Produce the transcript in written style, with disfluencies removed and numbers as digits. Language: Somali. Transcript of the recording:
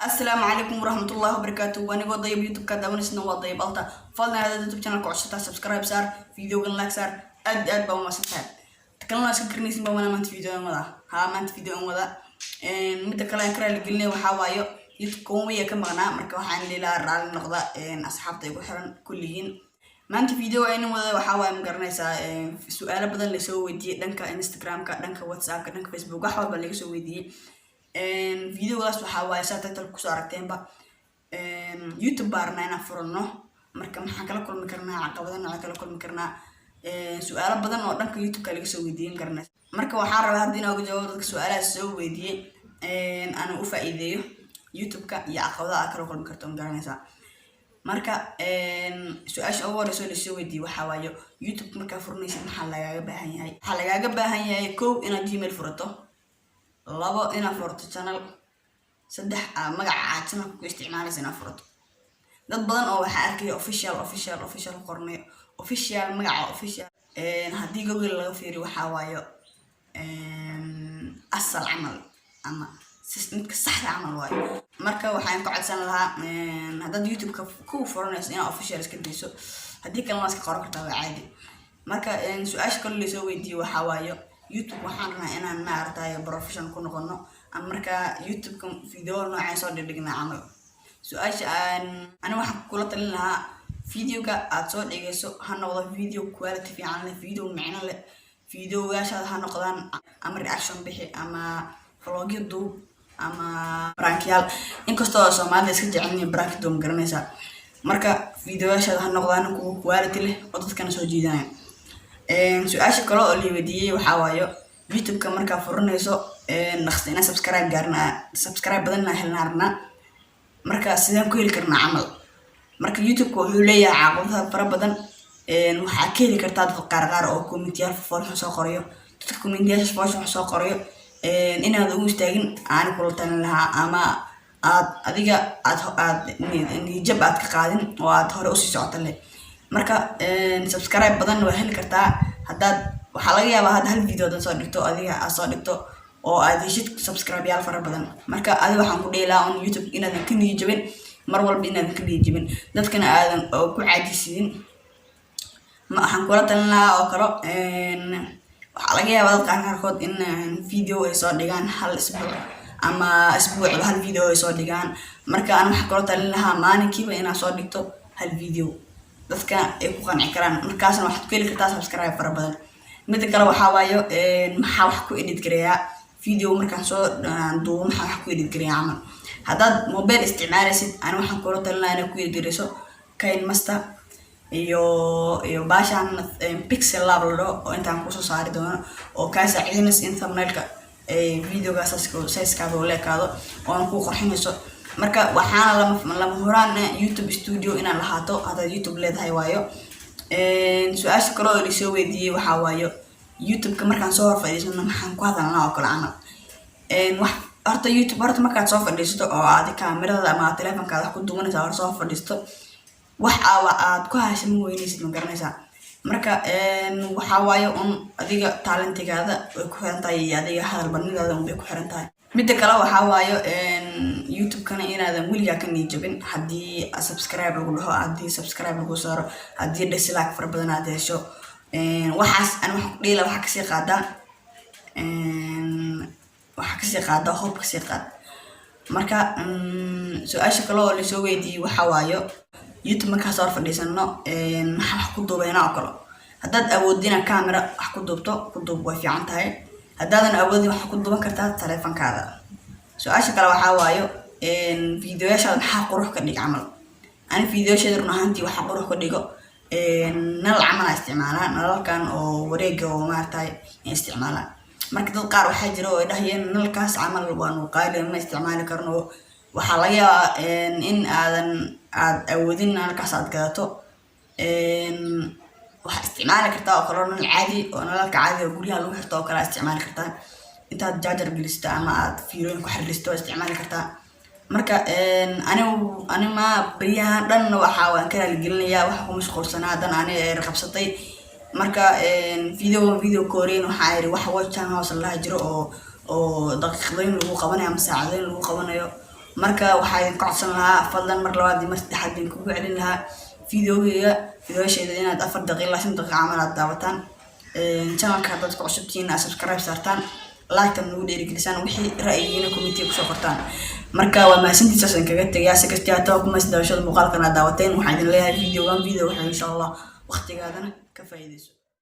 Asalaamu calaykum waraxmatullahi wabarakaatu. Anigoo Dayib, YouTube-ka daawanaysna waa Dayib Alta. Fadlan hadaad YouTube channelka cusubtaa, subscribe saar, videogan like saar. Aad aad baa umahadsan tahay. Kalena iska garanaysin baa wana maanta video aan wadaa. Haa, maanta video aan wadaa. Midda kale aan ka raali gelinay waxaa waayo YouTube-ka waya ka maqnaa. Marka waxaan leelaa raali noqda asxaabta igu xiran kulligiin. Maanta video aynan wada waxaa waaye, ma garanaysaa, su-aalo badan lasoo weydiiyey dhanka Instagramka, dhanka WhatsAppka, dhanka Facebook, wax walba laga soo weydiiyey. Videogaas waxaa waaye, saa title kusoo aragteenba, YouTube baarna inaan furano. Marka maxaan kala kulmi karnaa? Caqabado nooca kala kulmi karnaa? Su-aalo badan oo dhanka YouTube-ka laga soo weydiiyey, ma garanaysa. Marka waxaan rabaa hadda inaan uga jawaabo dadka su-aalahaas soo weydiiyey, aan u faa'iideeyo YouTube-ka iyo caqabadaha aad kala kulmi karto, ma garanaysaa. Marka su-aasha ugu horeyso lasoo weydiiyey waxaa waayo: YouTube markaa furanaysid, maxaa lagaaga baahan yahay? Waxaa lagaaga baahan yahay, kow, inaad Gmail furato; labo, inaad furato channel; saddex, magaca aad channelka ku isticmaalaysa inaad furato. Dad badan oo waxaa arkaya "official, official, official" qornayo. Official, magaca official haddii Google laga fiiriyo, waxaa waayo asal camal ama midka saxda camal waayo. Marka waxaan ka codsan lahaa, haddaad YouTube-ka ku furanayso, inaad official iska dayso. Haddii kalena waa iska qoran kartaa, waa caadi. Marka su-aasha kale lasoo weydiiyo waxaa waayo: YouTube waxaan rabnaa inaan, maaragtay, professional ku noqono, ama marka YouTube-ka video nooceen soo dhigdhignaa camal. Su-aasha aan aniga waxaan kula talin lahaa, videoga aad soo dhigayso ha noqdo video quality fiican leh, video micno leh. Videoyaashaada ha noqdaan ama reaction bixi, ama vlogyo duub, ama prankyaal, inkastoo Soomaalida iska jecel yihiin prank duub, ma garanaysaa. Marka videoyaashaada ha noqdaan kuwa quality leh oo dadkana soo jiidanaya. Su-aasha kale oo la weydiiyey waxaa waayo: YouTube-ka markaa furanayso, dhaqsi inaan subscribe gaarna, subscribe badan inaan helnaa rabnaa, marka sideen ku heli karnaa camal? Marka YouTube-ka wuxuu leeyahay caqabadaha fara badan. Waxaa ka heli kartaa dad qaar qaar oo commentiyaal foolxun soo qorayo. Dadka commentiyaasha foolxun soo qorayo inaad ugu istaagin aani kula talin lahaa, ama aad adiga aad niyadjab aad ka qaadin oo aad hore usii socota leh. Marka subscribe badan waa heli kartaa haddaad, waxaa laga yaabaa hadda hal video hadaad soo dhigto, adiga aad soo dhigto oo aad heshid subscribe yaal fara badan. Marka adiga waxaan ku dhihi lahaa on YouTube inaadan ka niyad jabin, mar walba inaadan ka niyad jabin, dadkana aadan oo ku caajisidin. Ma waxaan kula talin lahaa oo kale, waxaa laga yaabaa dad qaarkood in video ay soo dhigaan hal isbuuc ama isbuucba hal video ay soo dhigaan. Marka aan waxaan kula talin lahaa maalinkiiba inaad soo dhigto hal video, dadka ay ku qanci karaan. Markaasna waxaad ku heli kartaa subscribe fara badan. Mida kale waxaa waayo: maxaa wax ku edit gareeyaa video markaan soo duubo? Maxaa wax ku edit gareeyaa camal? Haddaad mobile isticmaalaysid, ani waxaan kula talin lahaa inaad ku edit gareyso KineMaster iyo baashan Pixel Lab la dhaho, oo intaan kusoo saari doono, oo kaa saacidinaysa in thumbnailka videoga size-kaada uu la ekaado oona kuu qurxinayso. Marka waxaana lama huraan YouTube Studio inaad lahaato haddaad YouTube leedahay waayo. Su-aasha kale oo lasoo weydiiyey waxaa waayo: YouTube-ka markaan soo hor fadhiisano, maxaan ku hadalnaa oo kale camal? Wax horta YouTube horta markaad soo fadhiisato oo aad kaamirada ama telefonkaada wax ku duwanaysa hor soo fadhiisto, wax aa aad ku hasha ma weynaysid, ma garanaysaa. Marka waxaa waaye un adiga talentigaada way ku xiran tahay iyo adiga hadal badnidaada un bay ku xiran tahay. Midda kale waxaa waayo, YouTube-kana inaadan weligaa ka niyad jabin haddii subscribe lagu dhaho, haddii subscribe lagu saaro, haddii dislike fara badan aad hesho. Waxaas ani waxaan ku dhihi lahaa, waxaa kasii qaadaa hope, kasii qaad. Marka su-aasha kale oo lasoo weydiiyey waxaa waayo: YouTube markaas hor fadhiisano, maxaa wax ku duubeynaa oo kale? Haddaad awoodin inaad camera wax ku duubto, ku duub, way fiican tahay. Haddaadan awoodin, waxaa ku duuban kartaa taleefankaada. Su-aasha kale waxaa waayo: videoyaashaada maxaa qurux ka dhig camal? Ani videoyaasheeda run ahaantii waxaa qurux ka dhigo nalal camal aa isticmaalaa, nalalkan oo wareega oo maaragtay isticmaalaa. Marka dad qaar waxaa jira oo ay dhahayeen nalalkaas camal waanu qaali, ma isticmaali karno. Waxaa laga yaabaa in aadan aad awoodin nalalkaas aad gadato. Waxaa isticmaali kartaa oo kale nal caadi oo nalalka caadi oo guryaha lagu xirto oo kale aa isticmaali kartaa. Intaad jaajar gelisto ama aad fiilooyin ku xiriiristo waa isticmaali kartaa. Marka ani ma beryahan dhan waxa waan ka raaligelinayaa waxa ku mashquulsanaa hadan ani qabsatay. Marka video korean waxaa yidhi wax watch time house laha jiro oo daqiiqadooyin lagu qabanayo ama saacadooyin lagu qabanayo. Marka waxaa idin ka codsan lahaa fadlan, mar labaad iyo mar saddexaad baan kugu celin lahaa, videogeyga, videoyashayda inaad 4 daqiiqa ilaa 5 daqiiqa camal aad daawataan. Channelka haddaad ku cusubtihiin, aad subscribe saartaan, like nagu dhiirigelisaan, wixii ra'yigiina commentiga kusoo qortaan. Marka waa mahadsantiin, saasaan kaga tegayaa. Si kasta hataa ku mahadsan daawashada muuqaalkan aad daawateen. Waxaan idin leeyahay videogan video waxa insha Allah waqtigaadana ka faa'iidayso.